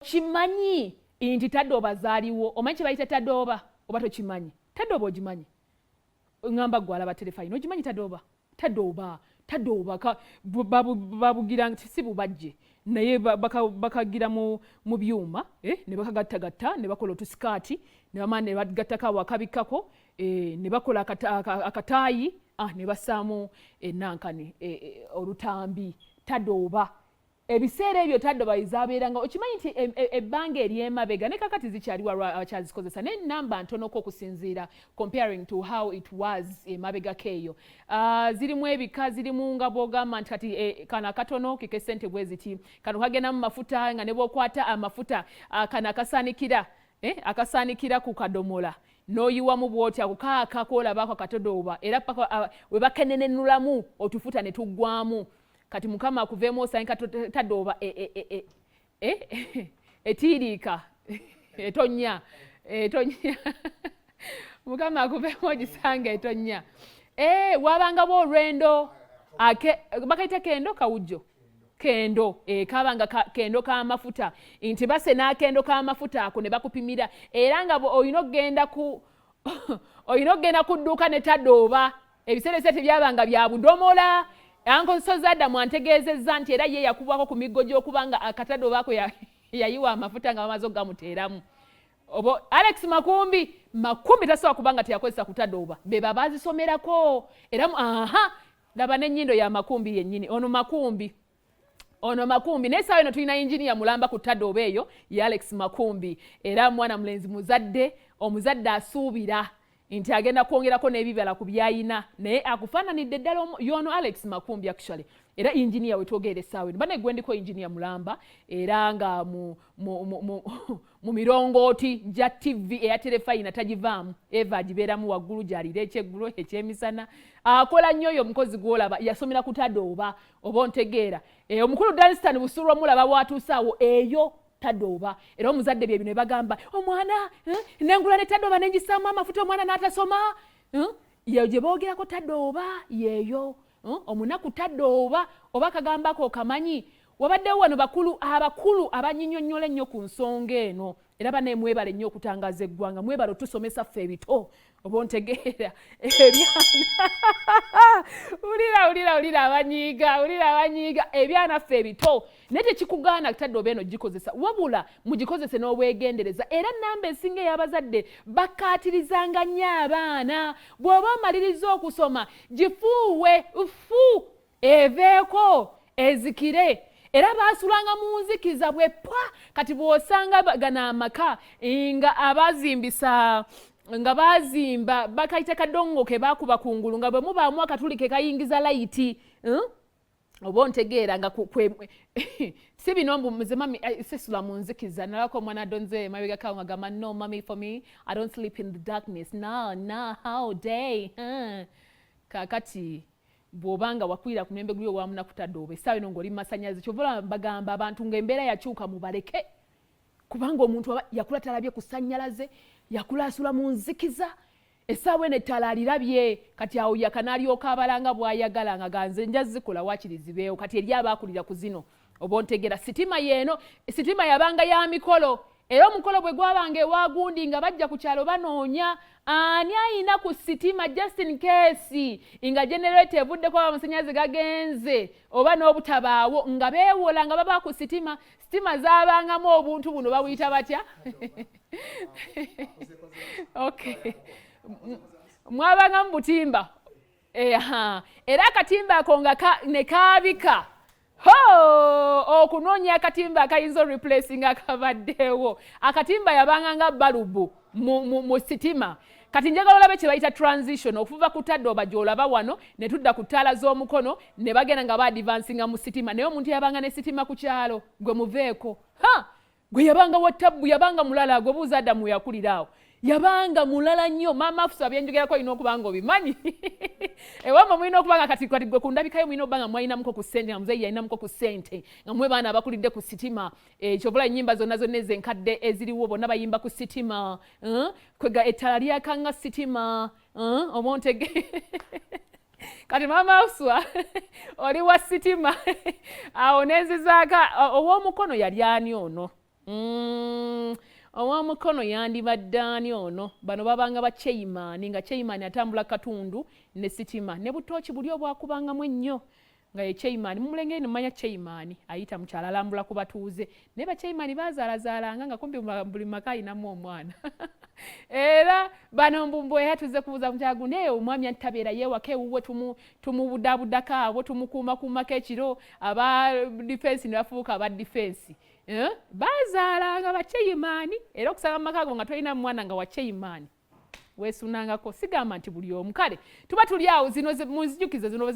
Okimanyi nti tadooba zaaliwo? Omanyi kye bayita tadooba oba tokimanyi? Tadooba ogimanyi? Ŋŋamba gwe alaba terefayina, ogimanyi tadooba? Tadooba, tadooba babugira nti si bubajje, naye bakagira mu byuma, eh, ne bakagattagatta ne bakola otusikaati, ne bamala ne bagattako awo akabikkako, eh, ne bakola akataayi, ah, ne bassaamu enankani, eh, olutambi. Tadooba ebiseera ebyo tadooba zabeeranga, okimanyi nti ebbanga eryemabega ne kakati zikyaliwo abakyazikozesa, naye namba ntonoko okusinziira comparing to how it was emabegako eyo. Zirimu ebika, zirimu nga bwogamba nti kati kano akatono kike sente bwe ziti, kano kagenda mu mafuta nga ne bwokwata amafuta, kano akasaanikira, akasaanikira ku kadomola n'oyiwamu bw'oti, ako kaaka koolabako akatodooba, era paka we bakenenenulamu otufuta ne tuggwamu. Kati Mukama akuveemu osange tadooba etiiriika, etonnya, etonnya. Mukama akuveemu ogisanga etonnya. Wabangawo olwendo, bakayita kendo, kawujjo, kendo, kabanga kendo k'amafuta, nti basena akendo k'amafuta ako ne bakupimira, era nga olina okugenda ku dduuka ne tadooba. Ebiseera ebisa tebyabanga bya budomola. Uncle Sozadamu antegeezezza nti era ye yakubwako ku miggo gy'okuba nga akatadooba ako yayiwa amafuta nga bamaze okugamuteeramu. Obo Alex Makumbi, Makumbi tasobola kuba nga teyakozesa kutadooba, be babazisomerako era. Aha, laba n'ennyindo ya Makumbi yennyini. Ono Makumbi, ono Makumbi, naye saawa eno tulina inginiya mulamba ku tadooba eyo ye Alex Makumbi, era mwana mulenzi muzadde, omuzadde asuubira nti agenda kwongerako n'ebibala ku byayina, naye akufaananidde ddala y'ono Alex Makumbi. Actually era inginiya wetwogerera essaawa eno, bane gwendiko inginiya mulamba, era nga mu mirongooti gya TV eya terefayina tagivaamu, eva agibeeramu waggulu gyalira ekyeggulo, ekyemisana, akola nnyo oyo omukozi gwolaba yasomera kutadooba, oba ontegeera? Omukulu Danstan Busulwa omulaba watuuse awo eyo tadooba, era omuzadde bye bino bagamba omwana, nengula ne tadooba nengisaamu amafuta, omwana n'atasoma. Yeyo gye boogerako tadooba, yeeyo omunaku tadooba oba kagambako okamanyi. Wabaddewo wano bakulu, abakulu abanyinyonnyola ennyo ku nsonga eno, era banaye mwebale nnyo okutangaza eggwanga, mwebale otusomesa ffe ebito, oba ontegeera? Ebyana, wulira, wulira, wulira abanyiiga, wulira abanyiiga, ebyana ffe ebito, naye tekikugaana tadooba eno gikozesa, wabula mugikozese n'obwegendereza. Era namba esinga ey'abazadde bakkaatirizanga nnyo abaana, bw'oba omaliriza okusoma gifuuwe fu eveeko ezikire, era baasulanga mu nzikiza bwe pwa. Kati bw'osanga gano amaka nga abazimbisa nga bazimba bakayita kadongo ke bakuba kungulu, nga bwe mubaamu akatuli ke kayingiza layiti, Oba ontegeera? Nga si bino mbu nze mami, sisula mu nzikiza. Nalako omwana adonze mabegakawo nga gamba, "No mami, for me I don't sleep in the darkness. No, no, how day, huh?" Kakati bw'obanga wakwira ku mulembe guli owamunaku tadooba, essaawa eno ng'oli mumasannyalaze, kyova bagamba abantu ng'embeera yakyuka mubaleke, kubanga omuntu yakula talabye ku ssannyalaze, yakula asula mu nzikiza, essaawa eno ettala alirabye. Kati awo yaka n'alyoka abalanga bw'ayagala nga ganze nja zikola waakiri zibeewo. Kati eri abaakulira ku zino, oba ontegera? Sitima yeeno, sitima yabanga ya mikolo, era omukolo bwe gwabanga ewagundi nga bajja ku kyalo banoonya ani ayina ku sitima, just in case nga generator evuddeko oba amasannyalaze gagenze oba n'obutabaawo, nga beewola nga baba ku sitima. Sitima zaabangamu obuntu buno babuyita batya? Okay, mwabangamu butimba, era akatimba ako nga ne kaabika ho okunoonya akatimba akayinza oreplacing akabaddewo. Akatimba yabanga nga balubu mu sitima. Kati njagala olabe kye bayita transition okuva ku tadooba gy'olaba wano ne tudda ku ttaala z'omukono, ne bagenda nga baadvancinga mu sitima. Naye omuntu yabanga ne sitima ku kyalo, gwe muveeko, ha, gwe yabanga wa tabbu, yabanga mulala. Gwe buuza Adamu yakulira awo, yabanga mulala nnyo. Maama Afusa, byenjogerako olina okuba nga obimanyi. Ewamwe mulina okuba nga kati gwe ku ndabikayo mulina okuba nga mwalinamuko ku ssente, nga muzeeyi yalinamuko ku ssente, nga mwe baana abakulidde ku sitima. Kyobula ennyimba zonna zonna ezo enkadde eziriwo bonna bayimba ku sitima, Kwega ettala lyakanga sitima, Oba ontege? Kati maama Afuswa oli wa sitima awo nenzizaako ow'omukono yali ani ono? Ow'omukono yandibadde ani ono? Bano babanga ba chairman, nga chairman atambula katundu ne sitima ne butooki buli obwakubangamu ennyo, nga ye chairman. Mumulengere nemumanya chairman ayita mukyalo, alambula ku batuuze. Naye ba chairman bazaalazaalanga nga kumpi buli maka ayinamu omwana. Era bano mbumbu era tuzze kubuuza mukyala gundi eyo, omwami antabeera yeewaka ewuwe, tumubudabudako abo, tumukuumakuumako ekiro, aba defense ne bafuuka aba defense, eh? Bazaalanga ba chairman. Era okusanga mu maka go nga tolina mwana nga wa chairman, weesunangako. Sigamba nti buli omu. Kale tuba tuli awo, zino munzijukize zino.